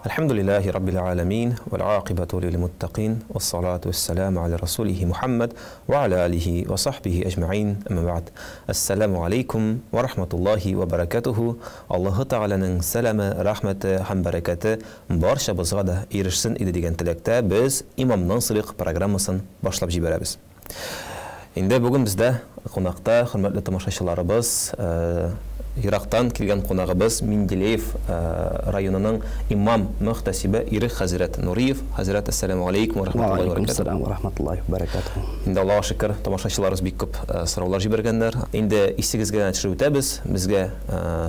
Әлхәмдүлилләһи раббил галәмин, вәл гакыйбату лил муттакин, вассалату вассәламу аля расулихи Мухаммад ва аля алихи ва сахбихи әҗмәгыйн, әмма бәгъд. Әссәламу алейкум ва рахматуллаһи ва бәрәкәтүһү. Аллаһы Тәгаләнең сәламе, рәхмәте һәм бәрәкәте барчабызга да ирешсен иде дигән теләктә без Имамнан сорыйк программасын башлап җибәрәбез. Инде бүген бездә кунакта, хөрмәтле тамашачыларыбыз, ерактан килгән кунагыбыз Менделеев районының имам мөхтәсибе Ирек хәзрәт Нуриев. Хәзрәт, әссәламү алейкум ва рахматуллаһи ва баракатуһ. Вәалейкум ва рахматуллаһи ва баракатуһ. Инде Аллага шөкер, тамашачыларыбыз бик күп сораулар җибәргәннәр. Инде исегезгә генә төшереп үтәбез, безгә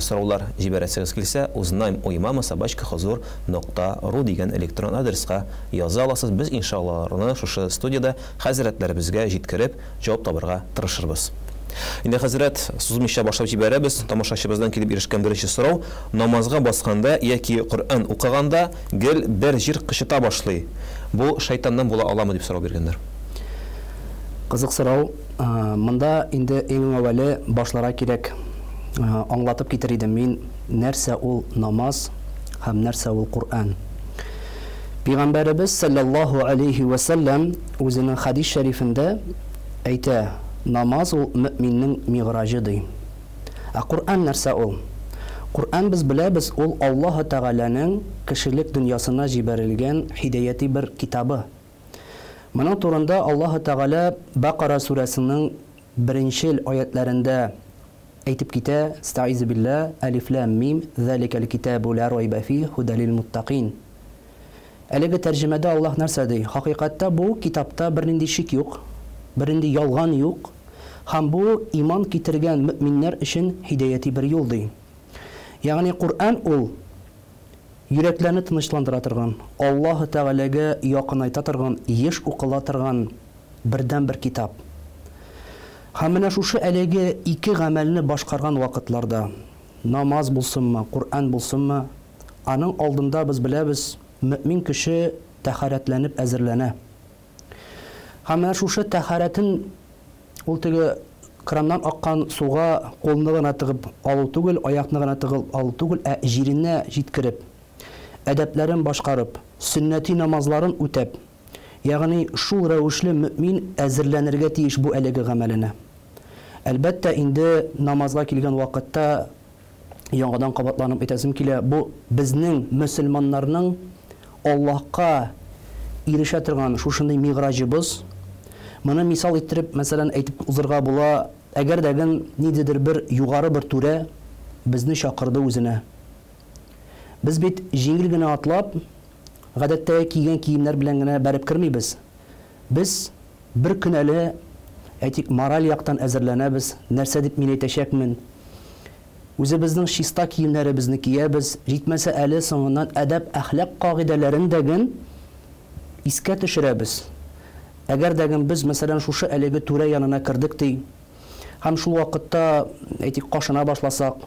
сораулар җибәрәсегез килсә, узнаем у имама собачка хозур нокта ру дигән электрон адреска яза аласыз. Без, иншалла, аларны шушы студиядә хәзрәтләребезгә җиткереп, җавап табырга тырышырбыз. Инде, хәзрәт, сузмыйча башлап җибәрәбез. Тамашачыбыздан килеп ирешкән беренче сорау, намазга басканда яки Коръән укыганда гел бер җир кычыта башлый. Бу шайтаннан була аламы дип сорау биргәннәр. Кызык сорау. Монда инде иң әүвәле башларга кирәк. Аңлатып китер идем мин, нәрсә ул намаз һәм нәрсә ул Коръән. Пигамбәребез салләллаһу алейһи вә сәлләм үзенең хәдис шәрифендә әйтә, Намаз ул мөэминнең мигъраҗы, ди. Ә Коръән нәрсә ул? Коръән, без беләбез, ул Аллаһы Тәгаләнең кешелек дөньясына җибәрелгән һидаяти бер китабы. Моның турында Аллаһы Тәгалә Бәкара сүрәсенең беренчел аятьләрендә әйтеп китә, Стаизу биллә, Әлиф ләм мим, зәликәл китабу лә райбә фих, һүдә лил муттакин. Әлеге тәрҗемәдә Аллаһ нәрсә ди? Хакыйкатьтә бу китапта бернинди шик юк, бернинди ялган юк, һәм бу иман китергән мөэминнәр өчен һидаяти бер юл, ди. Ягъни Коръән ул йөрәкләрне тынычландыра торган, Аллаһы Тәгаләгә якынайта торган, еш укыла торган бердәнбер китап. Һәм менә шушы әлеге ике гамәлне башкарган вакытларда, намаз булсынмы, Коръән булсынмы, аның алдында без беләбез, мөэмин кеше тәһарәтләнеп әзерләнә. Һәм менә шушы тәһарәтен ул теге краннан аккан суга кулны гына тыгып алу түгел, аякны гына тыгып алу түгел, ә җиренә җиткереп, әдәпләрен башкарып, сөннәти намазларын үтәп, Ягъни шул рәвешле мөэмин әзерләнергә тиеш бу әлеге гамәленә. Әлбәттә инде намазга килгән вакытта яңадан кабатланып әйтәсем килә, бу безнең мөселманнарның Аллаһка ирешә торган шушындый мигъраҗыбыз. Моны мисал иттереп, мәсәлән, әйтеп узырга була, әгәр дә ген ниндидер бер югары бер түрә безне чакырды үзенә. Без бит җиңел генә атлап, Гадәттәге кигән киемнәр белән генә бәреп кермибез. Без бер көн әле, әйтик, мораль яктан әзерләнәбез, нәрсә дип мин әйтәчәкмен. Үзебезнең чиста киемнәребезне киябез, җитмәсә әле соңыннан әдәп-әхлак кагыйдәләрен дә ген искә төшерәбез. Әгәр дә ген без, мәсәлән, шушы әлеге түрә янына кердек ди, һәм шул вакытта, әйтик, кашына башласак,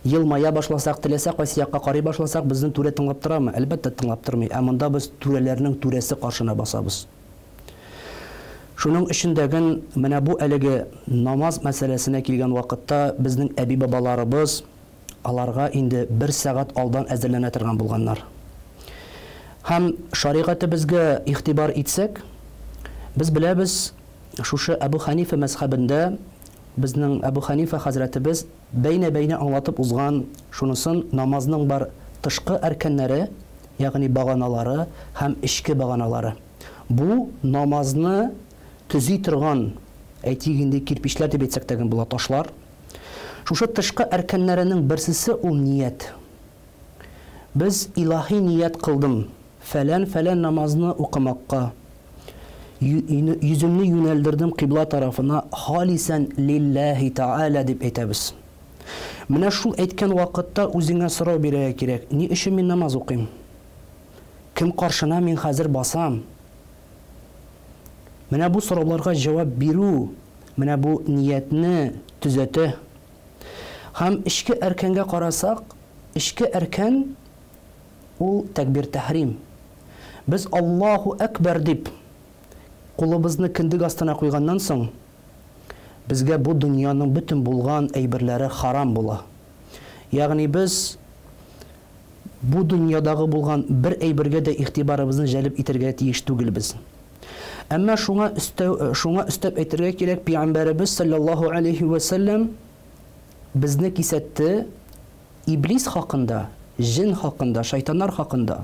Елмая башласак, теләсә кайсы якка карый башласак, безне түрә тыңлап торамы? Әлбәттә, тыңлап тормый. Ә монда без түрәләрнең түрәсе каршына басабыз. Шуның өчен дә ген менә бу әлеге намаз мәсьәләсенә килгән вакытта безнең әби-бабаларыбыз аларга инде бер сәгать алдан әзерләнә торган булганнар. Һәм шаригатебезгә игътибар итсәк, без беләбез, шушы Әбү Хәнифә мәзхәбендә безнең Әбү Хәнифә хәзрәтебез бәйнә-бәйнә аңлатып узган шунысын, намазның бар тышкы әркәннәре, ягъни баганалары һәм эчке баганалары. Бу намазны төзи торган, әйтик инде, кирпичләр дип әйтсәк тә була, ташлар. Шушы тышкы әркәннәренең берсесе ул ният. Без илаһи ният кылдым, фәлән-фәлән намазны укымакка. Йөземне юнәлдердем кыйбла тарафына, халисән лилләһи тәгалә дип әйтәбез. Менә шул әйткән вакытта үзеңә сорау бирергә кирәк, ни өчен мин намаз укыйм? Кем каршына мин хәзер басам? Менә бу сорауларга җавап бирү, менә бу ниятне төзәтә. Һәм эчке әркәнгә карасак, эчке әркән ул тәкбир тәхрим. Без Аллаһу әкбәр дип кулыбызны кендек астына куйганнан соң, безгә бу дөньяның бөтен булган әйберләре харам була. Ягъни без бу дөньядагы булган бер әйбергә дә игътибарыбызны җәлеп итәргә тиеш түгелбез. Әмма шуңа өстәү, шуңа өстәп әйтергә кирәк, пәйгамбәребез саллаллаһу алейһи вә сәлләм безне кисәтте иблис хакында, җен хакында, шайтаннар хакында.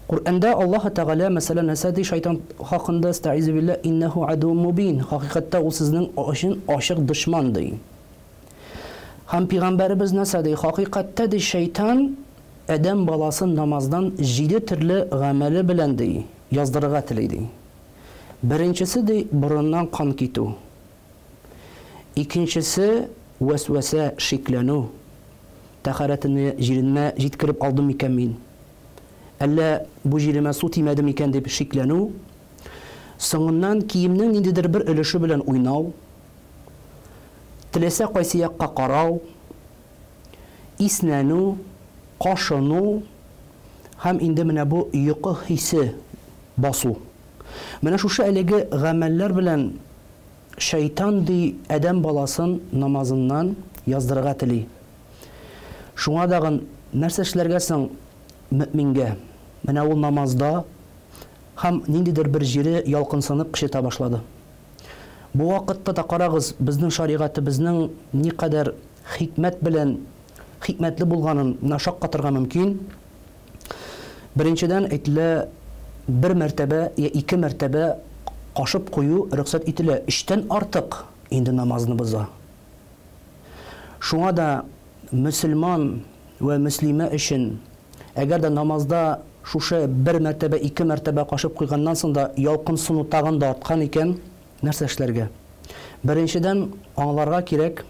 Коръәндә Аллаһ Тәгалә, мәсәлән, нәрсә ди шайтан хакында? Әстәгыйзу биллаһ, иннәһу адуун мубин. Хакыйкатьтә ул сезнең өчен ачык дошман ди. Һәм пәйгамбәребез нәрсә ди? Хакыйкатьтә ди шайтан адәм баласын намаздан җиде төрле гамәле белән ди яздырырга тели ди. Беренчесе ди борыннан кан китү. Икенчесе вәсвәсә, шикләнү. Тәһарәтемне җиренә җиткереп алдым микән мин? Әллә бу җиремә су тимәде микән дип шикләнү. Соңыннан киемнең ниндидер бер өлеше белән уйнау. Теләсә кайсы якка карау, иснәнү, кашыну һәм инде менә бу йокы хисе басу. Менә шушы әлеге гамәлләр белән шайтан ди адәм баласын намазыннан яздырырга тели. Шуңа дагын нәрсә эшләргә соң мөэмингә? Менә ул намазда һәм ниндидер бер җире ялкынсынып кычыта башлады. Бу вакытта да карагыз, безнең шаригатебезнең никадәр хикмәт белән хикмәтле булганын менә шаккатырга мөмкин. Беренчедән, әйтелә, бер мәртәбә я ике мәртәбә кашып кую рөхсәт ителә, өчтән артык инде намазны боза. Шуңа да мөселман вә мөслимә өчен, әгәр дә намазда шушы бер мәртәбә, ике мәртәбә кашып куйганнан соң да ялкынсыну тагын да арткан икән, нәрсә эшләргә? Беренчедән, аңларга кирәк,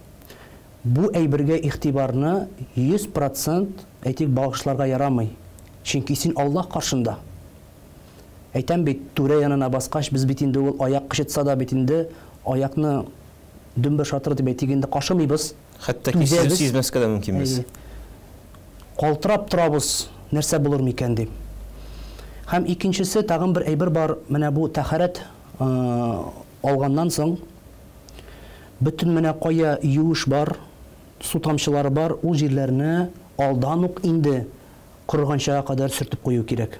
бу әйбергә игътибарны 100 процент, әйтик, багышларга ярамый. Чөнки син Аллаһ каршында. Әйтәм бит, түрә янына баскач, без бит инде ул аяк кычытса да бит инде аякны дөмбер шатыр дип әйтик инде кашымыйбыз. Хәтта ки Түзәбез. сизмәскә дә мөмкинбез. Әйе. Калтырап торабыз, нәрсә булыр микән дип. Һәм икенчесе, тагын бер әйбер бар, менә бу тәһарәт алганнан соң, бөтен менә кая юеш бар, су тамчылары бар, ул җирләрне алдан ук инде корыганчага кадәр сөртеп кую кирәк.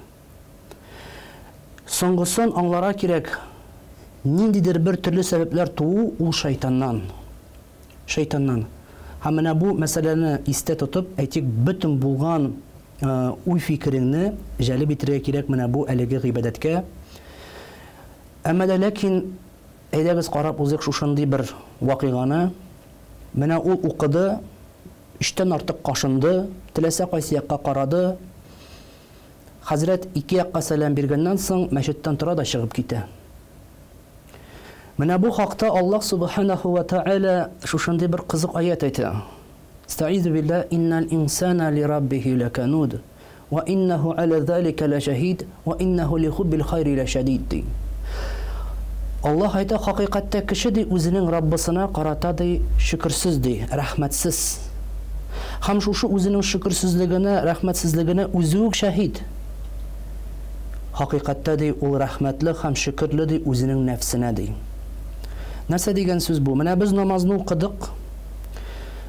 Соңгысын аңларга кирәк, ниндидер бер төрле сәбәпләр туу ул шайтаннан. Шайтаннан. Һәм менә бу мәсьәләне истә тотып, әйтик, бөтен булган уй-фикереңне җәлеп итәргә кирәк менә бу әлеге гыйбадәткә. Әмма дә ләкин әйдәгез карап узыйк шушындый бер вакыйганы. Менә ул укыды, өчтән артык кашынды, теләсә кайсы якка карады. Хәзрәт ике якка сәлам биргәннән соң мәчеттән тора да чыгып китә. Менә бу хакта Аллаһ субханаху ва тааля шушындый бер кызык аят әйтә. Стаизу билла иннал инсана ли раббихи лакануд ва иннаху аля залика лашахид ва иннаху ли хуббил хайри лашадид ди. Аллаһ әйтә, хакыйкатьтә кеше ди үзенең Раббысына карата ди шөкерсез ди, рәхмәтсез. Һәм шушы үзенең шөкерсезлегенә, рәхмәтсезлегенә үзе үк шәһид. Хакыйкатьтә ди ул рәхмәтле һәм шөкерле ди үзенең нәфсенә ди. Нәрсә дигән сүз бу? Менә без намазны укыдык.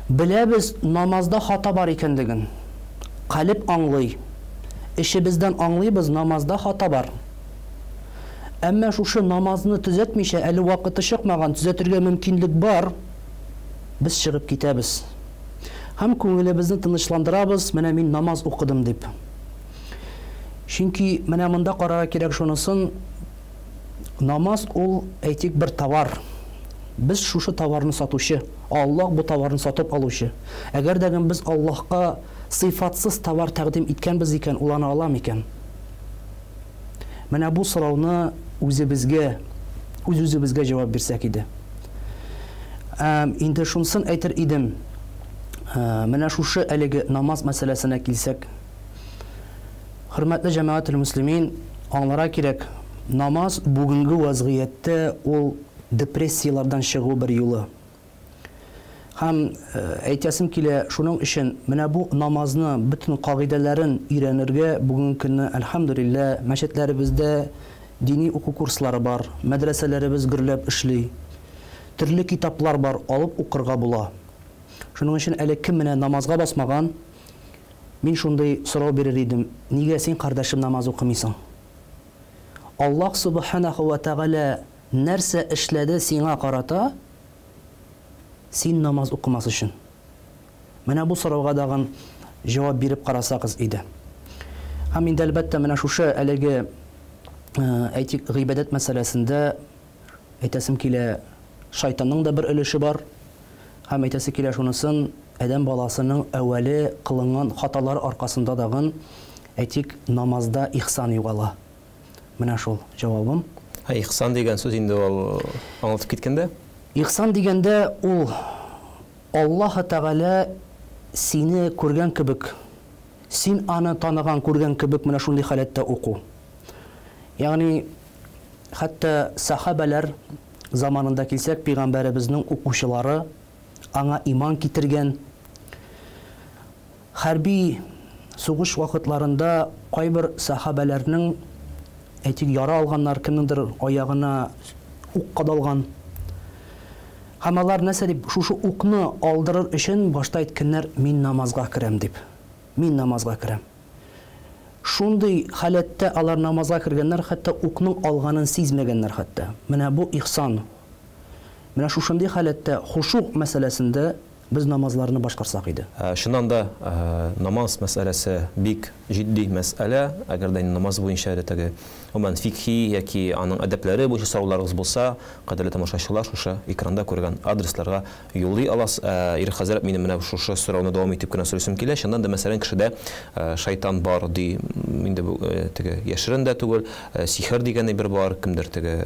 Беләбез намазда хата бар икәнлеген. Калеб аңлый. Эшебездән аңлыйбыз, намазда хата бар. Әмма шушы намазны төзәтмичә, әле вакыты чыкмаган, төзәтергә мөмкинлек бар, без чыгып китәбез. Һәм күңелебезне тынычландырабыз, менә мин намаз укыдым дип. Чөнки менә монда карарга кирәк шунысын, намаз ул, әйтик, бер товар. Без шушы товарны сатучы, Аллаһ бу товарны сатып алучы. Әгәр дә без Аллаһка сыйфатсыз товар тәкъдим иткәнбез икән, ул аны ала микән? Менә бу сорауны үзебезгә, үз-үзебезгә җавап бирсәк иде. Инде шунысын әйтер идем. Менә шушы әлеге намаз мәсьәләсенә килсәк, хөрмәтле җәмәгател мөслимин, аңларга кирәк, намаз бүгенге вазгыятьтә ул депрессияләрдән чыгу бер юлы. Һәм әйтәсем килә, шуның өчен менә бу намазны бөтен кагыйдәләрен өйрәнергә бүгенге көнне әлхәмдүлилләһ мәчетләребездә дини уку курслары бар, мәдрәсәләребез гөрләп эшли. Төрле китаплар бар, алып укырга була. Шуның өчен әле кем менә намазга басмаган, Мин шундый сорау бирер идем, нигә син, кардәшем, намаз укымыйсың? Аллаһ Субханаху ва Тәгалә нәрсә эшләде сиңа карата, син намаз укымас өчен? Менә бу сорауга дагын җавап биреп карасагыз иде. Һәм инде, әлбәттә, менә шушы әлеге, әйтик, гыйбадәт мәсьәләсендә әйтәсем килә, шайтанның да бер өлеше бар. Һәм әйтәсе килә шунысын, адәм баласының әүвәле кылынган хаталар аркасында дагын, әйтик, намазда ихсан югала. Менә шул җавабым. Ә ихсан дигән сүз инде ул аңлатып киткәндә? Ихсан дигәндә ул Аллаһы Тәгалә сине күргән кебек, син аны таныган, күргән кебек менә шундый халәттә уку. Ягъни хәтта сахабәләр заманында килсәк, пәйгамбәребезнең укучылары аңа иман китергән. Хәрби сугыш вакытларында кайбер сахабәләрнең, әйтик, яра алганнар, кемнеңдер аягына ук кадалган. Һәм алар нәрсә дип, шушы укны алдырыр өчен башта әйткәннәр, мин намазга керәм дип. Мин намазга керәм. Шундый халәттә алар намазга кергәннәр, хәтта укның алганын сизмәгәннәр хәтта. Менә бу ихсан. Менә шушындый халәттә хушук мәсьәләсендә без намазларны башкарсак иде. Чыннан да, намаз мәсьәләсе бик җитди мәсьәлә. Әгәр дә инде намаз буенча әле теге, гомумән, фикһи яки аның әдәпләре буенча сорауларыгыз булса, кадерле тамашачылар, шушы экранда күргән адресларга юллый аласыз. Ирек хәзрәт, минем менә шушы сорауны дәвам итеп кенә сорыйсым килә. Чыннан да, мәсәлән, кешедә шайтан бар ди, инде бу теге яшерен дә түгел, сихер дигән әйбер бар, кемдер теге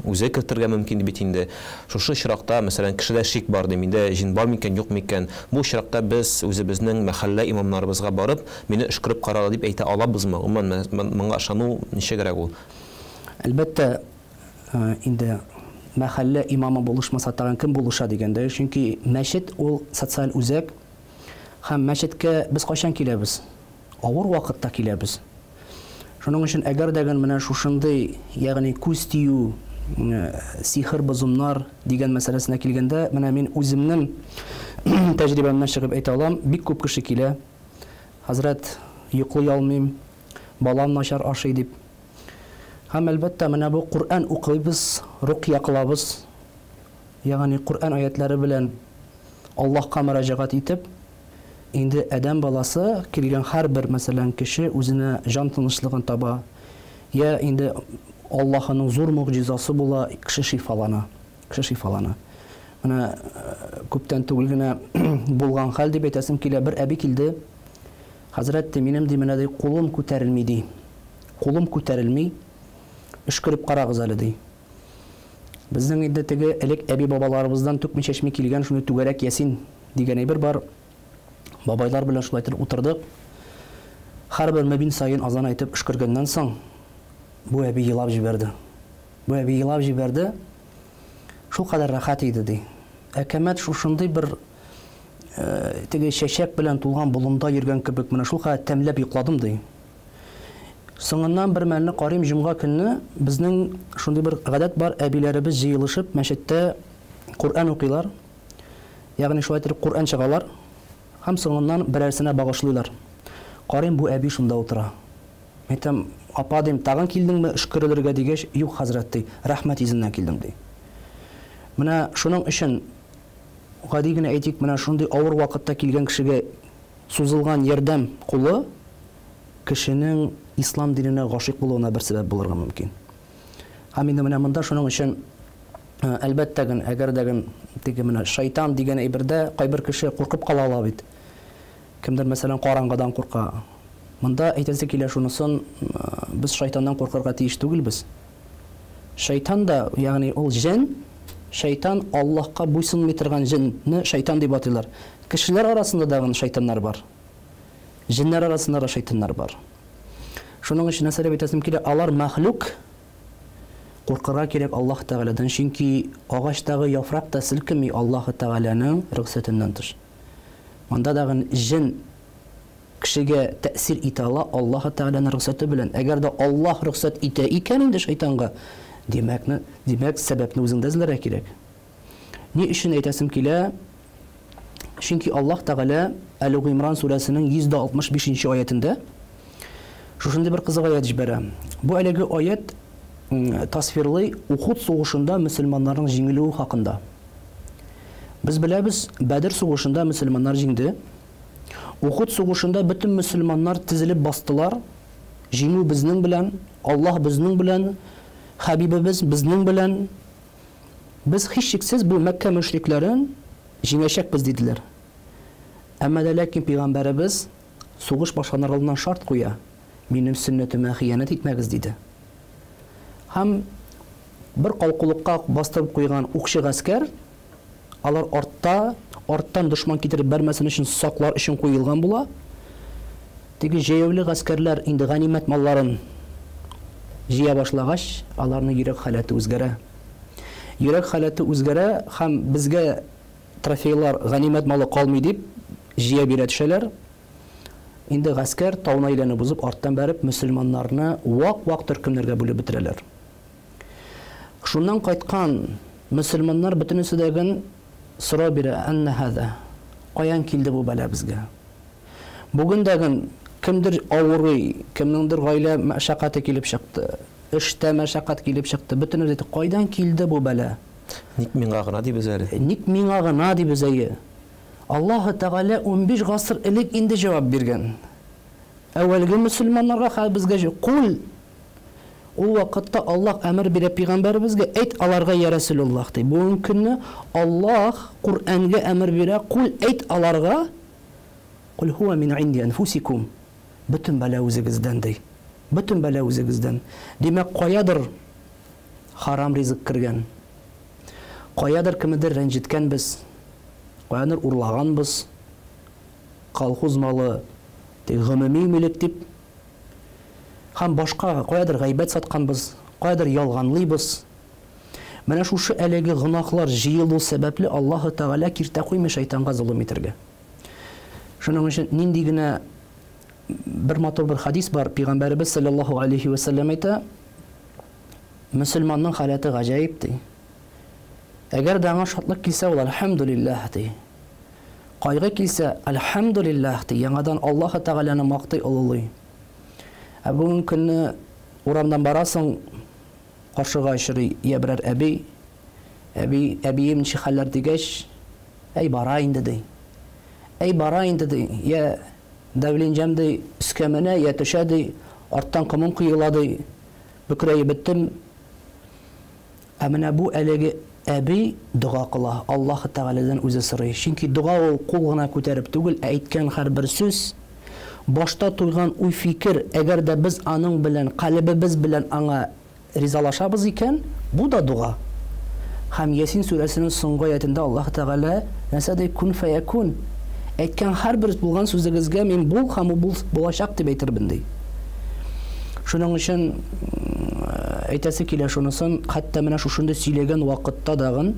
үзе кертергә мөмкин бит инде. Шушы очракта, мәсәлән, кешедә шик бар ди, миндә җен бар микән, юк микән? Бу очракта без үзебезнең мәхәллә имамнарыбызга барып, мине өшкереп карала дип әйтә алабызмы? Гомумән, моңа ышану ничегрәк ул? Әлбәттә, инде мәхәллә имамы булышмаса, тагын кем булыша дигәндә, чөнки мәчет ул социаль үзәк, һәм мәчеткә без кайчан киләбез? Авыр вакытта киләбез. Шуның өчен әгәр дә менә шушындый, ягъни күз тию, сихер бозымнар дигән мәсьәләсенә килгәндә, менә мин үземнең тәҗрибәмнән чыгып әйтә алам, бик күп кеше килә. Хәзрәт, йоклый алмыйм, балам начар ашый дип. Һәм әлбәттә, менә бу Коръән укыйбыз, рукъя кылабыз. Ягъни Коръән аятлары белән Аллаһка мөрәҗәгать итеп, инде адәм баласы килгән һәрбер, мәсәлән, кеше үзенә җан тынычлыгын таба. Я инде Аллаһының зур могҗизасы була, кеше шифалана. Кеше шифалана. Менә күптән түгел генә булган хәл дип әйтәсем килә. Бер әби килде. Хәзрәт, ди, минем ди, менә ди, кулым күтәрелми ди. Кулым күтәрелми. Өшкереп карагыз әле ди. Безнең инде теге элек әби бабаларыбыздан түкми чәчми килгән шуны түгәрәк ясин дигән әйбер бар. Бабайлар белән шулай итеп утырдык. Һәрбер мөбин саен азан әйтеп өшкергәннән соң бу әби елап җибәрде. Бу әби елап җибәрде. Шул кадәр рәхәт иде ди. Әкәмәт шушындый бер теге чәчәк белән тулган болында йөргән кебек, менә шул кадәр тәмләп йокладым ди. Соңыннан бер мәлне карыйм, җомга көнне безнең шундый бер гадәт бар, әбиләребез җыелышып мәчеттә Коръән укыйлар. Ягъни шулай итеп Коръән чыгалар һәм соңыннан берәрсенә багышлыйлар. Карыйм, бу әби шунда утыра. Әйтәм, апа дим, тагын килдеңме өшкерелергә дигәч, юк, хәзрәт ди, рәхмәт йөзеннән килдем ди. Менә шуның өчен гади генә әйтик, менә шундый авыр вакытта килгән кешегә сузылган ярдәм кулы кешенең ислам диненә гашыйк булуына бер сәбәп булырга мөмкин. Һәм инде менә монда шуның өчен әлбәттә ген, әгәр дә ген теге менә шайтан дигән әйбердә кайбер кеше куркып кала ала бит. Кемдер, мәсәлән, караңгыдан курка. Монда әйтәсе килә шунысын, без шайтаннан куркырга тиеш түгелбез. Шайтан да, ягъни ул җен, шайтан Аллаһка буйсынмый торган җенне шайтан дип атыйлар. Кешеләр арасында да шайтаннар бар. Җеннәр арасында да шайтаннар бар. Шуның өчен нәрсә дип әйтәсем килә, алар мәхлук, куркырга кирәк Аллаһ Тәгаләдән, чөнки агачтагы яфрак та селкенми Аллаһ Тәгаләнең рөхсәтеннән тыш. Монда дагы җен кешегә тәэсир итә ала Аллаһ Тәгаләнең рөхсәте белән. Әгәр дә Аллаһ рөхсәт итә икән инде шайтанга, димәкне, димәк сәбәпне үзеңдә эзләргә кирәк. Ни өчен әйтәсем килә? Чөнки Аллаһ Тәгалә Әле Гыймран сүрәсенең 165 нче аятендә шушындый бер кызык аять җибәрә. Бу әлеге аять тасвирлый Ухуд сугышында мөселманнарның җиңелүе хакында. Без беләбез, Бәдер сугышында мөселманнар җиңде. Ухуд сугышында бөтен мөселманнар тезелеп бастылар. Җиңү безнең белән, Аллаһ безнең белән, Хәбибебез безнең белән. Без һичшиксез бу Мәккә мөшрикләрен җиңәчәкбез, диделәр. Әмма дә ләкин пәйгамбәребез сугыш башланыр алдыннан шарт куя, Минем сөннәтемә хыянәт итмәгез, диде. Һәм бер калкулыкка бастырып куйган укчы гаскәр, алар артта, арттан дошман китереп бәрмәсен өчен саклар өчен куелган була. Теге җәяүле гаскәрләр инде ганимәт малларын җыя башлагач, аларның йөрәк халәте үзгәрә. Йөрәк халәте үзгәрә һәм безгә трофейлар, ганимәт малы калмый дип, җыя бирә төшәләр. Инде гаскәр тауны әйләнеп узып, арттан бәреп, мөселманнарны вак-вак төркемнәргә бүлеп бетерәләр. Шуннан кайткан мөселманнар бөтенесе дә ген сорау бирә, Әннә һәзә? Каян килде бу бәла безгә? Бүген дә ген кемдер авырый, кемнеңдер гаилә мәшәкате килеп чыкты, эштә мәшәкать килеп чыкты, бөтенебез әйтә, кайдан килде бу бәла? Ник миңа гына дибез әле? Ник миңа гына дибез, әйе. Аллаһы Тәгалә 15 гасыр элек инде җавап биргән. Әүвәлге мөселманнарга, хәзер безгә Кул! Ул вакытта Аллаһ әмер бирә пәйгамбәребезгә, әйт аларга, йә Рәсүлуллаһ, ди. Бүгенге көнне Аллаһ Коръәнгә әмер бирә, Кул, әйт аларга, Кул һуа мин инди әнфусикум. Бөтен бәла үзегездән, ди. Бөтен бәла үзегездән. Димәк, каядыр харам ризык кергән. Каядыр кемедер рәнҗеткәнбез, каядыр урлаганбыз. Колхоз малы, теге гомуми милек дип һәм башка каядыр гайбәт сатканбыз, каядыр ялганлыйбыз. Менә шушы әлеге гөнаһлар җыелу сәбәпле Аллаһы Тәгалә киртә куймый шайтанга золым итәргә. Шуның өчен нинди генә бер матур бер хадис бар, пәйгамбәребез саллаллаһу алейхи ва сәлләм әйтә, мөселманның халәте гаҗәеп ди. Әгәр дә аңа шатлык килсә, ул әлхәмдүлилләһ ди. Кайгы килсә, әлхәмдүлилләһ ди, яңадан Аллаһы Тәгаләне мактый, олылый. Ә бүгенге көнне урамнан барасың, каршыга очрый я берәр әби, әби, әбием ничек хәлләр дигәч, әй бара инде ди. Әй бара инде ди, я давленҗәм ди, өскә менә, я төшә ди, арттан комым коела ди, бөкрәеп беттем. Ә менә бу әлеге әби дога кыла, Аллаһы Тәгаләдән үзе сорый. Чөнки дога ул кул гына күтәреп түгел, ә әйткән һәрбер сүз, башта туйган уй-фикер, әгәр дә без аның белән, калебебез белән аңа ризалашабыз икән, бу да дога. Һәм Ясин сүрәсенең соңгы аятендә Аллаһы Тәгалә нәрсә ди? Кун фәякун. Әйткән һәрбер булган сүзегезгә мин бул һәм ул булачак дип әйтермен, ди. Шуның өчен әйтәсе килә шунысын, хәтта менә шушындый сөйләгән вакытта дагын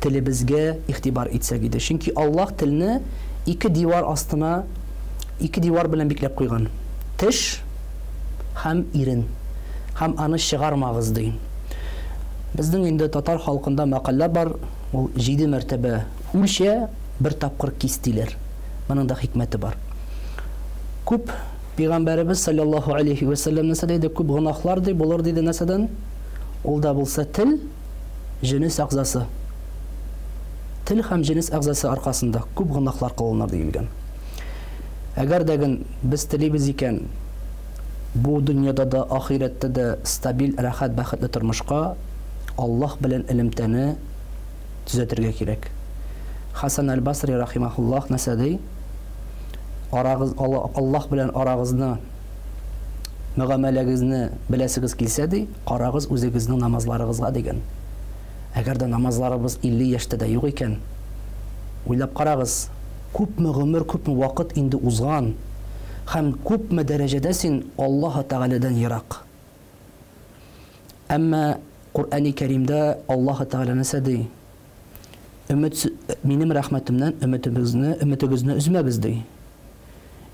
телебезгә игътибар итсәк иде. Чөнки Аллаһ телне ике дивар астына, ике дивар белән бикләп куйган. Теш һәм ирен. Һәм аны чыгармагыз, ди. Безнең инде татар халкында мәкальләр бар, ул җиде мәртәбә үлчә, бер тапкыр кис, диләр. Моның да хикмәте бар. Күп Пәйгамбәребез салләллаһу алейһи вә сәлләм нәрсә диде? Күп гөнаһлар ди, булыр диде нәрсәдән? Ул да булса тел, җенес әгъзасы. Тел һәм җенес әгъзасы аркасында күп гөнаһлар кылыныр диелгән. Әгәр дә ген без телибез икән, бу дөньяда да, ахирәттә дә стабиль, рәхәт, бәхетле тормышка Аллаһ белән элемтәне төзәтергә кирәк. Хәсән әл-Басри рахимаһуллаһ нәрсә ди? Арагыз, Аллаһ белән арагызны, мөгамәләгезне беләсегез килсә, ди, карагыз үзегезнең намазларыгызга, дигән. Әгәр дә намазларыбыз 50 яшьтә дә юк икән, уйлап карагыз, күпме гомер, күпме вакыт инде узган һәм күпме дәрәҗәдә син Аллаһы Тәгаләдән ерак. Әмма Коръәни Кәримдә Аллаһы Тәгалә нәрсә ди? Өмет, минем рәхмәтемнән өметегезне, өметегезне өзмәгез, ди.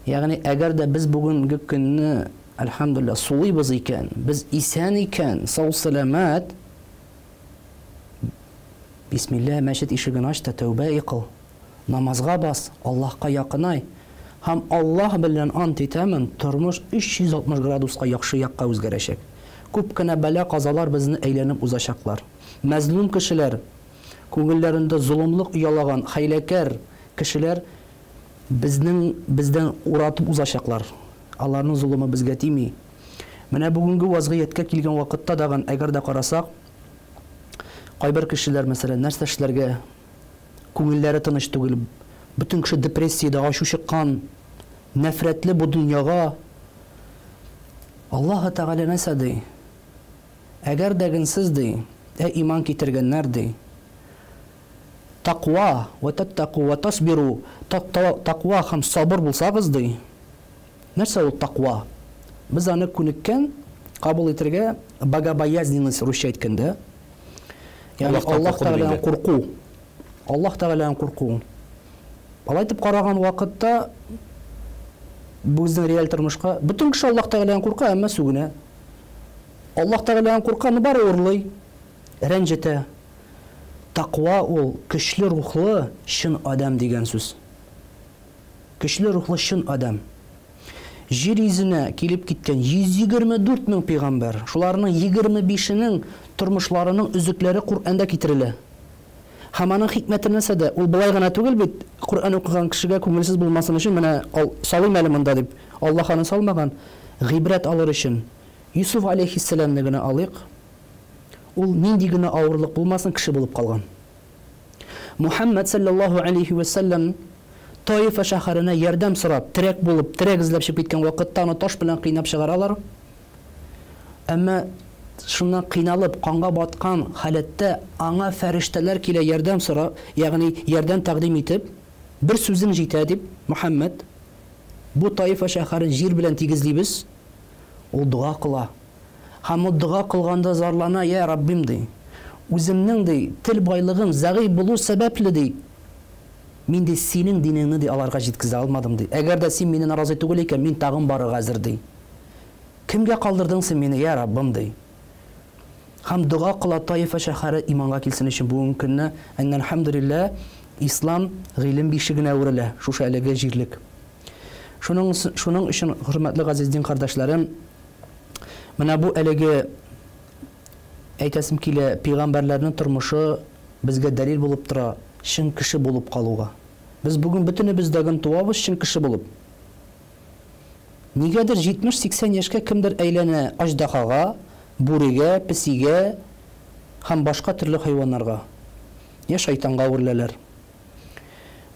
Ягъни, әгәр дә без бүгенге көнне, әлхәмдүлилләһ, сулыйбыз икән, без исән икән, сау-сәламәт, бисмилла, мәчет ишеген ач та тәүбә кыл. Намазга бас, Аллаһка якынай. Һәм Аллаһ белән ант итәмен, тормыш 360 градуска яхшы якка үзгәрәчәк. Күп кенә бәла-казалар безне әйләнеп узачаклар. Мәзлум кешеләр, күңелләрендә золымлык оялаган хәйләкәр кешеләр безнең бездән уратып узачаклар. Аларның золымы безгә тими. Менә бүгенге вазгыятькә килгән вакытта дагын, әгәр дә карасак, кайбер кешеләр, мәсәлән, нәрсә эшләргә, күңелләре тыныч түгел, бөтен кеше депрессиядә, ачу чыккан, нәфрәтле бу дөньяга. Аллаһы Тәгалә нәрсә ди? Әгәр дә сез, ди, ә иман китергәннәр, ди, таква, вә таттаку вә тасбиру, таква һәм сабыр булсагыз, ди. Нәрсә ул таква? Без аны күнеккән кабул итәргә богобоязненность русча әйткәндә. Ягъни Аллаһ Тәгаләдән курку. Аллаһ Тәгаләдән курку. Алай итеп караган вакытта безнең реаль тормышка бөтен кеше Аллаһ Тәгаләдән курка, әмма сүгенә. Аллаһ Тәгаләдән курка, но бары урлый, рәнҗетә. Таква ул көчле рухлы чын адәм дигән сүз. Көчле рухлы чын адәм. Җир йөзенә килеп киткән 124 мең пигамбәр, шуларның 25-енең тормышларының өзекләре Коръәндә китерелә. Һәм аның хикмәте нәрсәдә? Ул болай гына түгел бит, Коръән укыган кешегә күңелсез булмасын өчен, менә ал, салыйм әле монда дип, Аллаһ аны салмаган, гыйбрәт алыр өчен. Йосыф аләйһиссәламне генә алыйк. Ул нинди генә авырлык булмасын, кеше булып калган. Мухәммәд салләллаһу алейһи вә сәлләм Таифа шәһәренә ярдәм сорап, терәк булып, терәк эзләп чыгып киткән вакытта аны таш белән кыйнап чыгаралар. Әмма шуннан кыйналып, канга баткан халәттә аңа фәрештәләр килә ярдәм сорап, ягъни ярдәм тәкъдим итеп, бер сүзең җитә дип, Мухәммәд, бу Таифа шәһәрен җир белән тигезлибез. Ул дога кыла. Һәм ул дога кылганда зарлана, Йә, Раббим, ди, үземнең, ди, тел байлыгым зәгыйфь булу сәбәпле, ди, мин, ди, синең динеңне, ди, аларга җиткезә алмадым, ди. Әгәр дә син миннән разый түгел икән, мин тагын барырга әзер, ди. Кемгә калдырдың син мине, йә, Раббым, ди. Һәм дога кыла Таифа шәһәре иманга килсен өчен бүгенге көнне, әннәлхәмдүлилләһ, ислам гыйлем бишегенә әверелә, шушы әлеге җирлек. Шуның, шуның өчен, хөрмәтле газиз дин кардәшләрем, менә бу әлеге әйтәсем килә, пигамбәрләрнең тормышы безгә дәлил булып тора, чын кеше булып калуга. Без бүген бөтенебез дә гөн туабыз чын кеше булып. Нигәдер 70-80 яшькә кемдер әйләнә аҗдахага, бүрегә, песигә һәм башка төрле хайваннарга. Я шайтанга әвереләләр.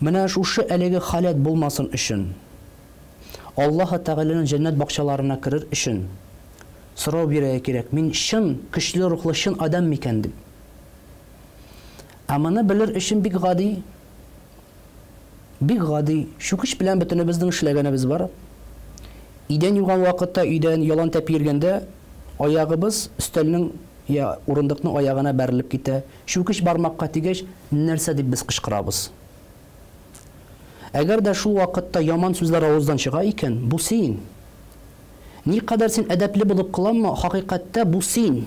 Менә шушы әлеге халәт булмасын өчен, Аллаһы Тәгаләнең җәннәт бакчаларына керер өчен, сорау бирергә кирәк, мин чын, көчле рухлы чын адәм микән дип. Ә моны белер өчен бик гади, бик гади, чүкеч белән бөтенебезнең эшләгәнебез бар. Идән юган вакытта өйдән ялан тәпи йөргәндә, аягыбыз өстәлнең я урындыкның аягына бәрелеп китә. Чүкеч бармакка тигәч, нәрсә дип без кычкырабыз? Әгәр дә шул вакытта яман сүзләр авыздан чыга икән, бу син. Никадәр син әдәпле булып кыланма, хакыйкатьтә бу син.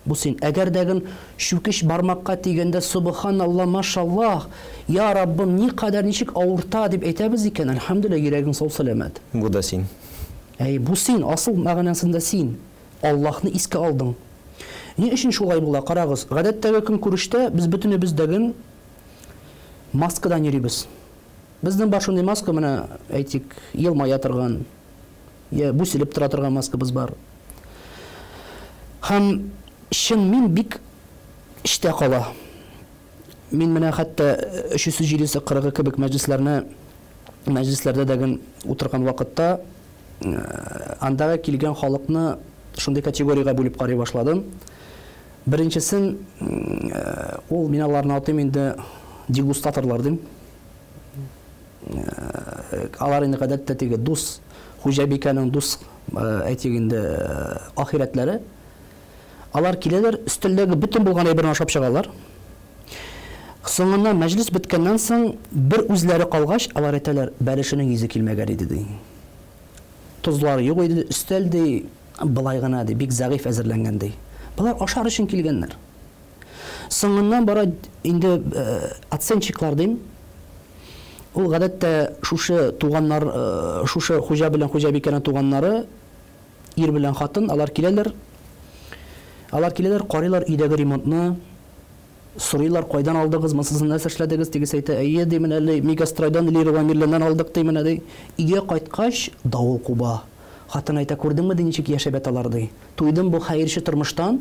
Бу син. Әгәр дә ген чүкеч бармакка тигәндә Сөбханалла, машаллаһ, я Раббым, никадәр ничек авырта дип әйтәбез икән, әлхәмдүлилләһ, йөрәгең сау-сәламәт. Бу да син. Әй, бу син, асыл мәгънәсендә син. Аллаһны искә алдың. Ни өчен шулай була? Карагыз, гадәттәге көнкүрештә без бөтенебез дә ген маскадан йөрибез. Безнең бар шундый маска, менә, әйтик, елмая торган, я бүселеп тора торган маскабыз бар. Һәм чын мин бик эчтә кала. Мин менә хәтта өчесе, җидесе, кырыгы кебек мәҗлесләрне, мәҗлесләрдә дә ген утырган вакытта андагы килгән халыкны шундый категориягә бүлеп карый башладым. Беренчесен, ул мин аларны атыйм инде дегустаторлар дим. Алар инде гадәттә теге дус, хуҗабикәнең дус, әйтик инде, ахирәтләре. Алар киләләр, өстәлдәге бөтен булган әйберне ашап чыгалар. Соңыннан мәҗлес беткәннән соң, бер үзләре калгач, алар әйтәләр, бәлешенең йөзе килмәгән иде, ди. Тозлары юк иде, өстәл, ди, былай гына, ди, бик зәгыйфь әзерләнгән, ди. Болар ашар өчен килгәннәр. Соңыннан бара инде оценщиклар дим. Ул гадәттә шушы туганнар, шушы хуҗа белән хуҗабикәнең туганнары, ир белән хатын, алар киләләр. Алар киләләр, карыйлар өйдәге ремонтны, сорыйлар, кайдан алдыгыз, монсысын нәрсә эшләдегез, тегесе әйтә, әйе, ди, менә әле Мегастройдан, Леруа Мерленнән алдык, ди, менә, ди. Өйгә кайткач, давыл куба. Хатын әйтә, күрдеңме, ди, ничек яшәп яталар, ди. Туйдым бу хәерче тормыштан,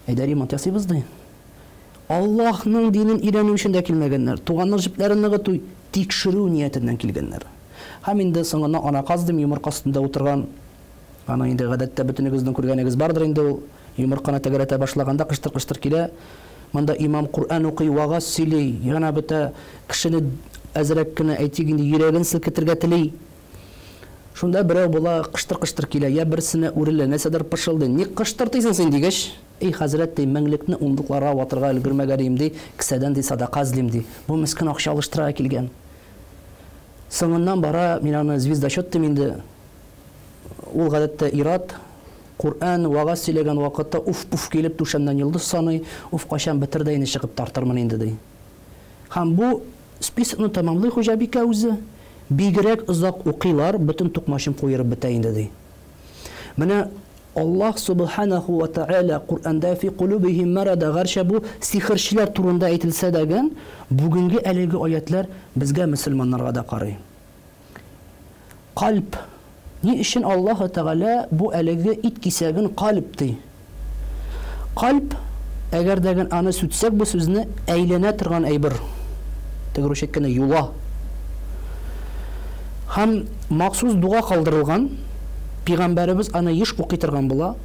әйдә ремонт ясыйбыз, ди. Аллаһның динен өйрәнү өчен дә килмәгәннәр, туганлык җепләрен ныгыту, тикшерү ниятеннән килгәннәр. Һәм инде соңыннан ана каз дим, йомырка өстендә утырган, аны инде гадәттә бөтенегезнең күргәнегез бардыр инде ул, йомырканы тәгәрәтә башлаганда кыштыр-кыштыр килә. Монда имам Коръән укый, вәгазь сөйли, янә бөтә кешене әзрәк кенә, әйтик инде, йөрәген селкетергә тели. Шунда берәү була, кыштыр-кыштыр килә, я берсенә үрелә, нәрсәдер пышылдый. Ник кыштыртыйсың син, дигәч, Эй, хәзрәт, ди, меңлекне унлыкларга ватырга өлгермәгән идем, ди, кесәдән, ди, садака эзлим, ди. Бу мескен акча алыштырырга килгән. Соңыннан бара, мин аны звездочет дим инде. Ул гадәттә ир-ат, Коръән, вәгазь сөйләгән вакытта уф-пуф килеп түшәмнән йолдыз саный, уф, кайчан бетер дә инде чыгып тартырмын инде, ди. Һәм бу списокны тәмамлый хуҗабикә үзе. Бигрәк озак укыйлар, бөтен тукмачым куерып бетә инде, ди. Менә Аллаһ Сүбхәнәһү вә Тәгалә Коръәндә фи кулубихим марада, гәрчә бу сихерчеләр турында әйтелсә дә ген, бүгенге әлеге аятьләр безгә мөселманнарга да карый. Кальб. Ни өчен Аллаһы Тәгалә бу әлеге ит кисәген кальб ди? Кальб, әгәр дә ген аны сүтсәк бу сүзне, әйләнә торган әйбер. Теге русча әйткәндә юла. Һәм махсус дога калдырылган, пигамбәребез аны еш укый торган була,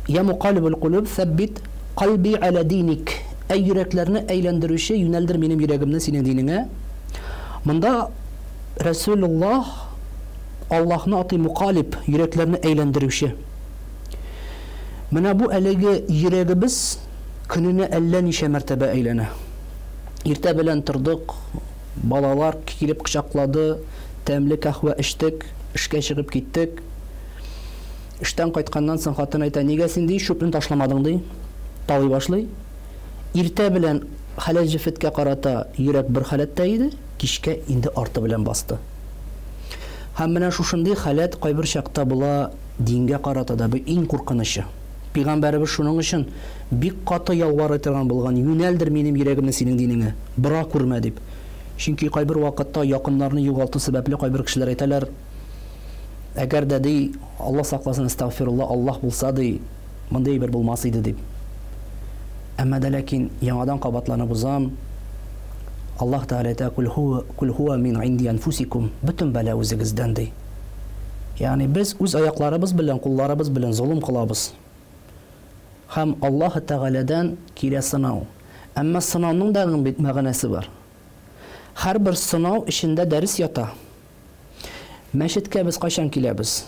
Я мукалибул кулуб, сәббит кальби аля диник. Әй йөрәкләрне әйләндерүче, юнәлдер минем йөрәгемне синең динеңә. Монда Рәсүлуллаһ Аллаһны атый мукалиб, йөрәкләрне әйләндерүче. Менә бу әлеге йөрәгебез көненә әллә ничә мәртәбә әйләнә. Иртә белән тордык, балалар килеп кочаклады, тәмле кәһвә эчтек, эшкә чыгып киттек. Эштән кайтканнан соң хатын әйтә, нигә син, ди, чүпне ташламадың, ди. Талый башлый. Иртә белән хәләл җефеткә карата йөрәк бер халәттә иде, кичкә инде арты белән басты. Һәм менә шушындый халәт кайбер чакта була дингә карата да, бу иң куркынычы. Пигамбәребез шуның өчен бик каты ялварый торган булган, юнәлдер минем йөрәгемне синең динеңә, бора күрмә, дип. Чөнки кайбер вакытта якыннарны югалту сәбәпле кайбер кешеләр әйтәләр, әгәр дә, ди, Алла сакласын, әстәгъфирулла, Аллаһ булса, ди, мондый әйбер булмас иде, дип. Әмма дә ләкин яңадан кабатланып узам, Аллаһ Тәгалә әйтә, Кул хуа, кул хуа мин инди әнфусикум, бөтен бәла үзегездән, ди. Ягъни без үз аякларыбыз белән, кулларыбыз белән золым кылабыз. Һәм Аллаһ Тәгаләдән килә сынау. Әмма сынауның да бит мәгънәсе бар. Һәрбер сынау эчендә дәрес ята. Мәчеткә без кайчан киләбез?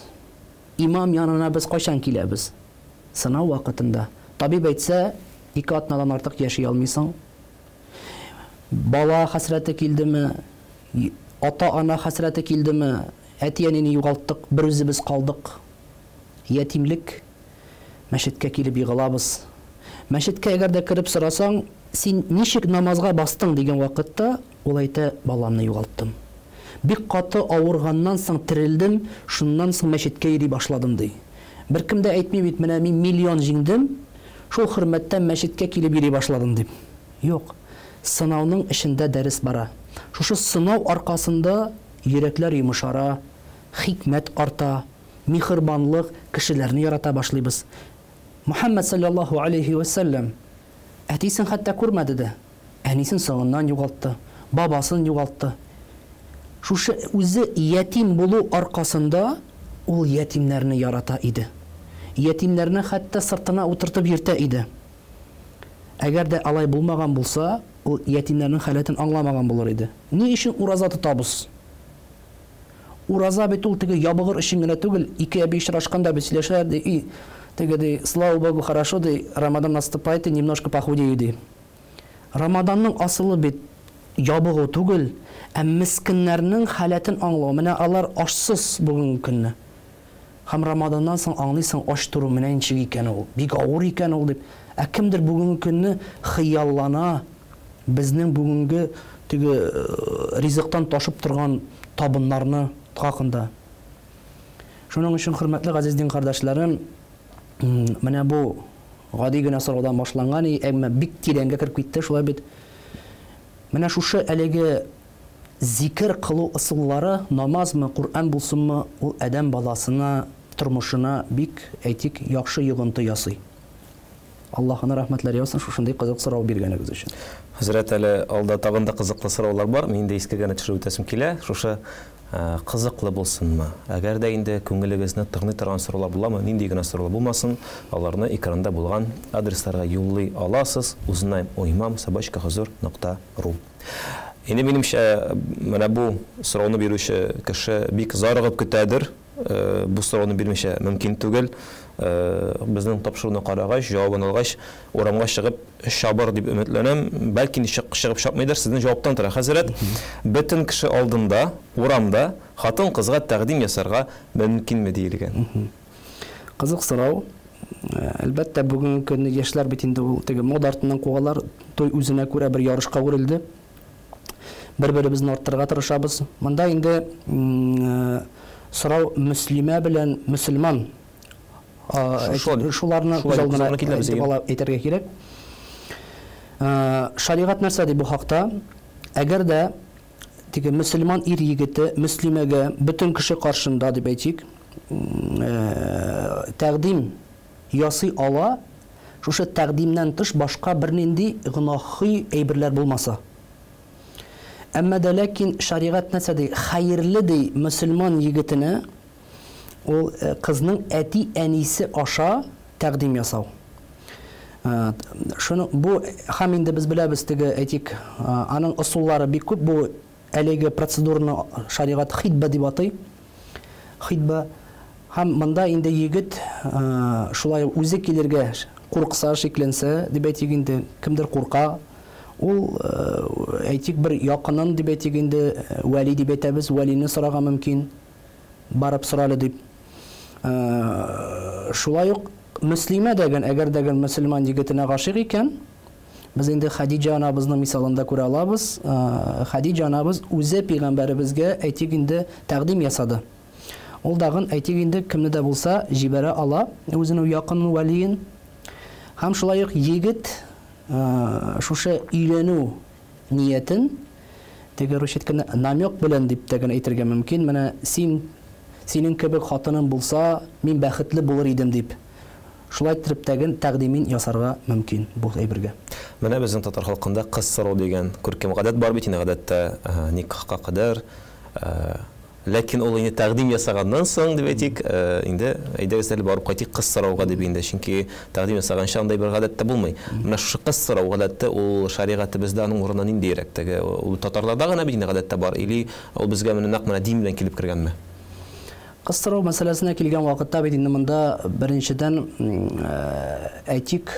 Имам янына без кайчан киләбез? Сынау вакытында. Табиб әйтсә, ике атнадан артык яши алмыйсың. Бала хәсрәте килдеме, ата-ана хәсрәте килдеме, әти-әнине югалттык, бер үзебез калдык. Ятимлек, мәчеткә килеп егылабыз. Мәчеткә әгәр дә кереп сорасаң, син ничек намазга бастың дигән вакытта, ул әйтә, баламны югалттым. Бик каты авырганнан соң терелдем, шуннан соң мәчеткә йөри башладым, ди. Беркем дә әйтми бит, менә мин миллион җиңдем, шул хөрмәттән мәчеткә килеп йөри башладым, дип. Юк. Сынауның эчендә дәрес бара. Шушы сынау аркасында йөрәкләр йомшара, хикмәт арта, миһербанлык, кешеләрне ярата башлыйбыз. Мөхәммәд салләллаһу алейһи вә сәлләм әтисен хәтта күрмәде дә, әнисен соңыннан югалтты, бабасын югалтты. Шушы үзе ятим булу аркасында ул ятимнәрне ярата иде. Ятимнәрне хәтта сыртына утыртып йөртә иде. Әгәр дә алай булмаган булса, ул ятимнәрнең халәтен аңламаган булыр иде. Ни өчен ураза тотабыз? Ураза бит ул теге ябыгыр өчен генә түгел, ике әби очрашканда бит сөйләшәләр, ди, и, теге, ди, слава богу, хорошо, ди, Рамадан наступает, и немножко похудею, ди. Рамаданның асылы бит ябыгу түгел, ә мескеннәрнең халәтен аңлау. Менә алар ашсыз бүгенге көнне. Һәм Рамаданнан соң аңлыйсың, ач тору менә ничек икән ул, бик авыр икән ул дип. Ә кемдер бүгенге көнне хыяллана, безнең бүгенге теге ризыктан ташып торган табыннарны хакында. Шуның өчен, хөрмәтле газиз дин кардәшләрем, менә бу гади генә сораудан башланган, әмма бик тирәнгә кереп китте, шулай бит. Менә шушы әлеге зикер кылу ысуллары, намазмы, Коръән булсынмы, ул адәм баласына, тормышына бик, әйтик, яхшы йогынты ясый. Аллаһының рәхмәтләре яусын шушындый кызык сорау биргәнегез өчен. Хәзрәт, әле алда тагын да кызыклы сораулар бар. Мин дә искә генә төшереп үтәсем килә. Шушы кызыклы булсынмы? Әгәр дә инде күңелегезне тырный торган сораулар буламы, нинди генә сораулар булмасын, аларны экранда булган адресларга юллый аласыз. Узнаймуимам@huzur.ru. Инде минемчә, менә бу сорауны бирүче кеше бик зарыгып көтәдер. Бу сорауны бирмичә мөмкин түгел. Безнең тапшыруны карагач, җавабын алгач, урамга чыгып чабыр дип өметләнәм. Бәлки чыгып чапмыйдыр, сезнең җаваптан тора. Хәзрәт, бөтен кеше алдында, урамда хатын-кызга тәкъдим ясарга мөмкинме диелгән? Кызык сорау. Әлбәттә, бүгенге көнне яшьләр бит инде ул теге мода артыннан куалар. Той үзенә күрә бер ярышка үрелде. Бер-беребезне арттырырга тырышабыз. Монда инде сорау мөслимә белән мөселман шуларны күз алдына әйтергә кирәк. Шәригать нәрсә ди бу хакта? Әгәр дә теге мөселман ир егете мөслимәгә бөтен кеше каршында дип әйтик, тәкъдим ясый ала, шушы тәкъдимнән тыш башка бернинди гөнаһый әйберләр булмаса. Әмма дә ләкин шәригать нәрсә ди? Хәерле ди мөселман егетенә ул кызның әти-әнисе аша тәкъдим ясау. Шуны бу һәм инде без беләбез теге әйтик, аның ысуллары бик күп. Бу әлеге процедураны шәригать хитба дип атый. Хитба. Һәм монда инде егет шулай үзе килергә куркса, шикләнсә, дип әйтик инде, кемдер курка, ул әйтик бер якынын дип әйтик инде, вәли дип әйтәбез, вәлине сорарга мөмкин, барып соралы дип. Шулай ук мөслимә дәген, әгәр дәген мөселман егетенә гашыйк икән, без инде Хадиҗа анабызның мисалында күрә алабыз. Хадиҗа анабыз үзе пәйгамбәребезгә әйтик инде тәкъдим ясады. Ул дагын әйтик инде кемне дә булса җибәрә ала үзенең якын вәлиен. Һәм шулай ук егет шушы өйләнү ниятен теге русча әйткәндә намек белән дип тә генә әйтергә мөмкин. Менә син, синең кебек хатының булса, мин бәхетле булыр идем дип. Шулай итеп тәген тәкъдимен ясарга мөмкин бу әйбергә. Менә безнең татар халкында кыз сорау дигән күркәм гадәт бар бит инде, гадәттә никахка кадәр. Ләкин ул инде тәкъдим ясаганнан соң дип әйтик, инде әйдәгез әле барып кайтыйк кыз сорауга дип инде, чөнки тәкъдим ясаганча андай бер гадәт тә булмый. Менә шушы кыз сорау гадәте ул шәригатебездә аның урыны ниндирәк? Теге ул татарларда гына бит инде гадәттә бар, или ул безгә менә нәкъ менә дин белән килеп кергәнме? Кыз сорау мәсьәләсенә килгән вакытта бит инде монда беренчедән әйтик,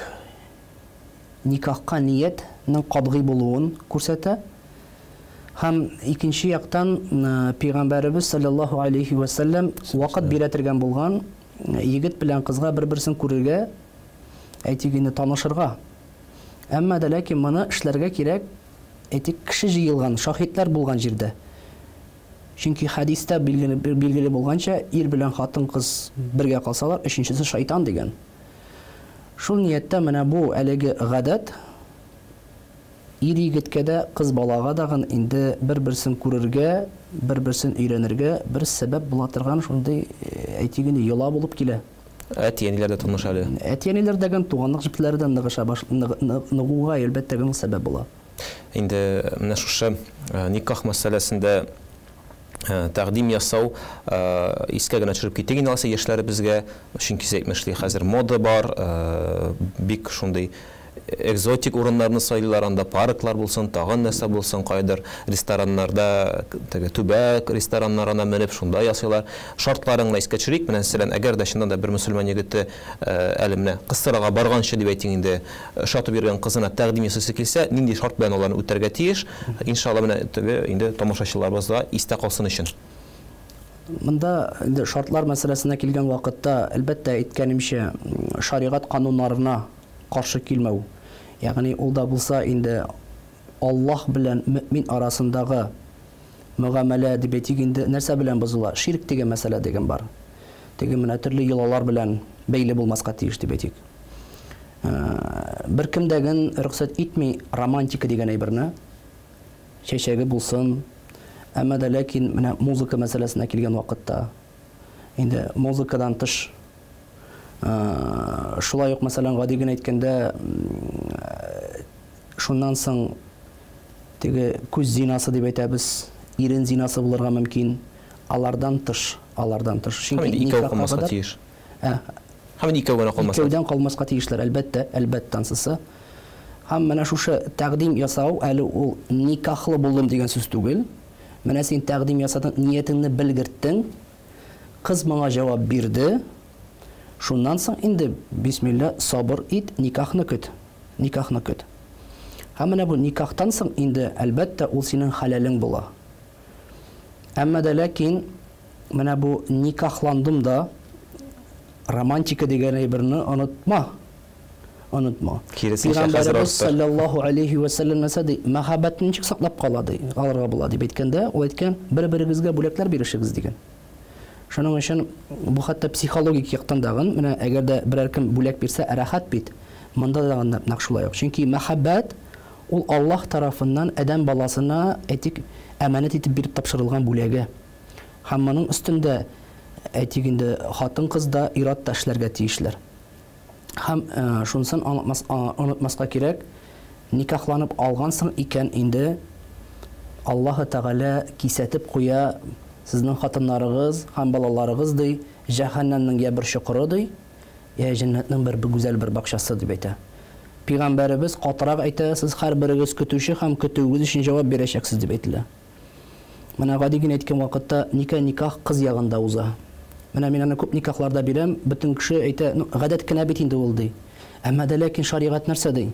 никахка ниятнең катгый булуын күрсәтә. Һәм икенче яктан пәйгамбәребез саллаллаһу алейхи ва саллям вакыт бирә торган булган егет белән кызга бер-берсен күрергә, әйтик инде танышырга. Әмма дә ләкин моны эшләргә кирәк, әйтик, кеше җыелган, шаһитлар булган җирдә. Чөнки хәдистә билгеле булганча, ир белән хатын-кыз бергә калсалар, өченчесе шайтан дигән. Шул нияттә менә бу әлеге гадәт ир егеткә дә, кыз балага дагын инде бер-берсен күрергә, бер-берсен өйрәнергә бер сәбәп була торган шундый, әйтик инде, йола булып килә. Әти-әниләр дә таныша әле. Әти-әниләр дә туганлык җепләре дә ныгыша баш, ныгуга әлбәттә генә сәбәп була. Инде менә шушы никах мәсьәләсендә тәкъдим ясау искә генә төшереп китик инде алайса яшьләребезгә, чөнки сез әйтмешли, хәзер мода бар, бик шундый экзотик урыннарны сайлыйлар, анда парклар булсын, тагын нәрсә булсын, кайдыр рестораннарда, теге төбәк рестораннарына менеп шунда ясыйлар. Шартларын гына искә төшерик, менә мәсәлән, әгәр дә чыннан да бер мөселман егете әле менә кыз сорауга барганчы дип әйтик инде, ошатып йөргән кызына тәкъдим ясыйсы килсә, нинди шарт белән аларны үтәргә тиеш? Иншалла, менә теге инде тамашачыларыбызга истә калсын өчен. Монда инде шартлар мәсьәләсенә килгән вакытта, әлбәттә, әйткәнемчә, шәригать кануннарына каршы килмәү. Ягъни ул да булса инде Аллаһ белән мөэмин арасындагы мөгамәлә дип әйтик инде, нәрсә белән бозыла? Ширк дигән мәсьәлә дигән бар. Теге менә төрле йолалар белән бәйле булмаска тиеш дип әйтик. Беркем дә ген рөхсәт итми романтика дигән әйберне. Чәчәге булсын. Әмма дә ләкин менә музыка мәсьәләсенә килгән вакытта, инде музыкадан тыш, шулай ук, мәсәлән, гади генә әйткәндә, шуннан соң теге күз зинасы дип әйтәбез, ирен зинасы булырга мөмкин. Алардан тыш, алардан тыш. Чөнки икәү калмаска тиеш. Һәм икәү генә калмаска. Икәүдән калмаска тиешләр, әлбәттә, әлбәттә ансысы. Һәм менә шушы тәкъдим ясау әле ул никахлы булдым дигән сүз түгел. Менә син тәкъдим ясадың, ниятеңне белгерттең. Кыз моңа җавап бирде. Шуннан соң инде, бисмилла, сабыр ит, никахны көт. Никахны көт. Һәм менә бу никахтан соң инде, әлбәттә, ул синең хәләлең була. Әмма дә ләкин менә бу никахландым да, романтика дигән әйберне онытма. Онытма. Киресенчә, хәзер Пәйгамбәребез саллаллаһу алейхи ва сәлләм нәрсә ди? Мәхәббәтне ничек саклап кала ди, калырга була дип әйткәндә, ул әйткән, бер-берегезгә бүләкләр бирешегез дигән. Шуның өчен бу хәтта психологик яктан дагын, менә әгәр дә берәр кем бүләк бирсә, рәхәт бит. Монда да нәкъ шулай ук. Чөнки мәхәббәт ул Аллаһ тарафыннан адәм баласына, әйтик, әманәт итеп биреп тапшырылган бүләге. Һәм моның өстендә, әйтик инде, хатын-кыз да, ир-ат та эшләргә тиешләр. Һәм шунысын онытмаска кирәк, никахланып алгансың икән инде, Аллаһы Тәгалә кисәтеп куя, сезнең хатыннарыгыз һәм балаларыгыз, ди, җәһәннәмнең я бер чокыры, ди, я җәннәтнең бер гүзәл бер бакчасы, дип әйтә. Пигамбәребез катырак әйтә, сез һәрберегез көтүче һәм көтүегез өчен җавап бирәчәксез, дип әйтелә. Менә гади генә әйткән вакытта никә никах кыз ягында уза. Менә мин аны күп никахларда бирәм, бөтен кеше әйтә, ну, гадәт кенә бит инде ул, ди. Әмма дә ләкин шаригать нәрсә ди?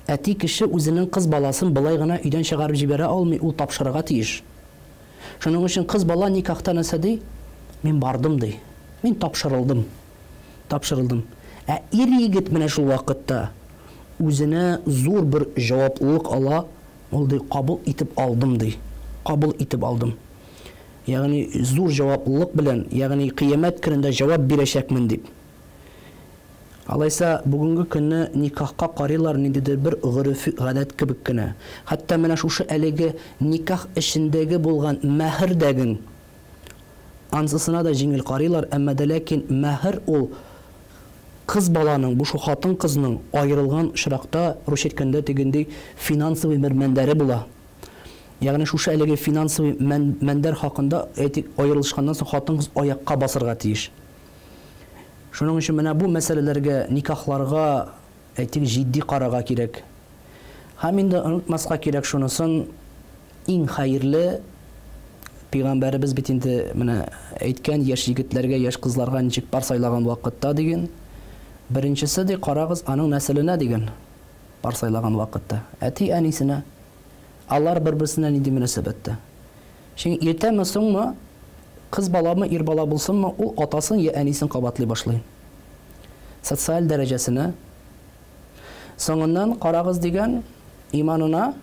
Әти кеше үзенең кыз баласын болай гына өйдән чыгарып җибәрә алмый, ул тапшырырга тиеш. Шуның өчен кыз бала никахта нәрсә ди? Мин бардым, ди. Мин тапшырылдым. Тапшырылдым. Ә ир-егет менә шул вакытта үзенә зур бер җаваплылык ала, Ул, ди, кабул итеп алдым, ди. Кабул итеп алдым. Ягъни зур җаваплылык белән, ягъни кыямәт көнендә җавап бирәчәкмен, дип. Алайса, бүгенге көнне никахка карыйлар ниндидер бер горефи гадәт кебек кенә. Хәтта менә шушы әлеге никах эчендәге булган мәһер дәген, ансысына да җиңел карыйлар, әмма дә ләкин мәһер ул Кыз баланың, бу шул хатын-кызның аерылган очракта, русча әйткәндә, тегенди финансовый бер мендәре була. Ягъни шушы әлеге финансовый мендәр хакында, әйтик, аерылышканнан соң хатын-кыз аякка басырга тиеш. Шуның өчен менә бу мәсьәләләргә, никахларга, әйтик, җитди карарга кирәк. Һәм инде онытмаска кирәк шунысын, Иң хәерле пигамбәребез бит инде менә әйткән яшь егетләргә, яшь кызларга ничек пар сайлаган вакытта диген. Беренчесе ди, карагыз аның нәселенә диген. Пар сайлаган вакытта. Әти-әнисенә. Алар бер-берсенә нинди мөнәсәбәттә. Чөнки иртәме соңмы, кыз баламы, ир бала булсынмы, ул атасын я әнисен кабатлый башлый. Социаль дәрәҗәсенә. Соңыннан карагыз дигән иманына.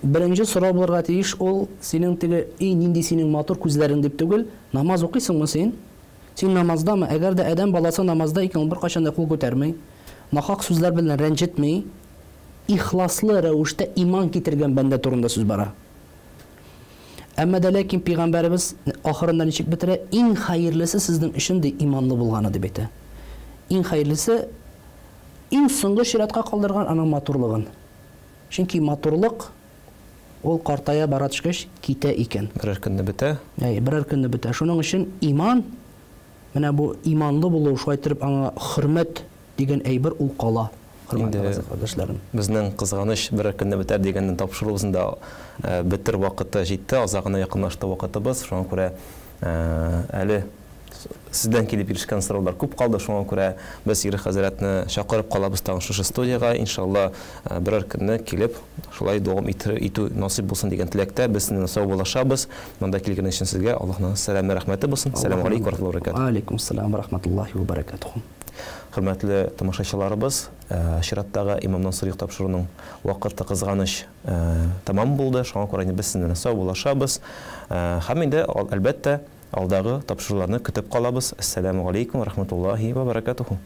Беренче сорау булырга тиеш ул, синең теге, и, нинди синең матур күзләрең дип түгел, намаз укыйсыңмы син? Син намаздамы? Әгәр дә адәм баласы намазда икән, ул беркайчан да кул күтәрми, нахак сүзләр белән рәнҗетми, ихласлы рәвештә иман китергән бәндә турында сүз бара. Әмма дә ләкин пәйгамбәребез ахырында ничек бетерә? Иң хәерлесе сезнең өчен, ди, иманлы булганы, дип әйтә. Иң хәерлесе, иң соңгы чиратка калдырган аның матурлыгын. Чөнки матурлык ул картая бара төшкәч китә икән. Берәр көнне бетә. Әйе, берәр көнне бетә. Шуның өчен иман, менә бу иманлы булу, шулай иттереп аңа хөрмәт дигән әйбер ул кала. Хөрмәтле Инде кардәшләрем. безнең кызганыч берәр көнне бетәр дигәннән тапшыруыбызның да бетер вакыты җитте, азагына якынлашты вакытыбыз. Шуңа күрә әле Сездән килеп ирешкән сораулар күп калды, шуңа күрә без Ирек хәзрәтне чакырып калабыз тагын шушы студиягә. Иншалла, берәр көнне килеп, шулай дәвам итү насыйп булсын дигән теләктә без сезнең белән саубуллашабыз. Монда килгән өчен сезгә Аллаһның сәламе, рәхмәте булсын. Сәламу алейкум ва рахматуллаһи ва баракатуһ. Ва алейкум ассалам ва рахматуллаһи ва баракатуһ. Хөрмәтле тамашачыларыбыз, чираттагы Имамнан сорыйк тапшыруның вакыты кызганыч тәмам булды. Шуңа күрә инде без сезнең белән саубуллашабыз. Һәм инде, әлбәттә, алдагы тапшыруларны көтеп калабыз. Әссәламү галәйкүм вә рахматуллаһи вә бәрәкәтүһү.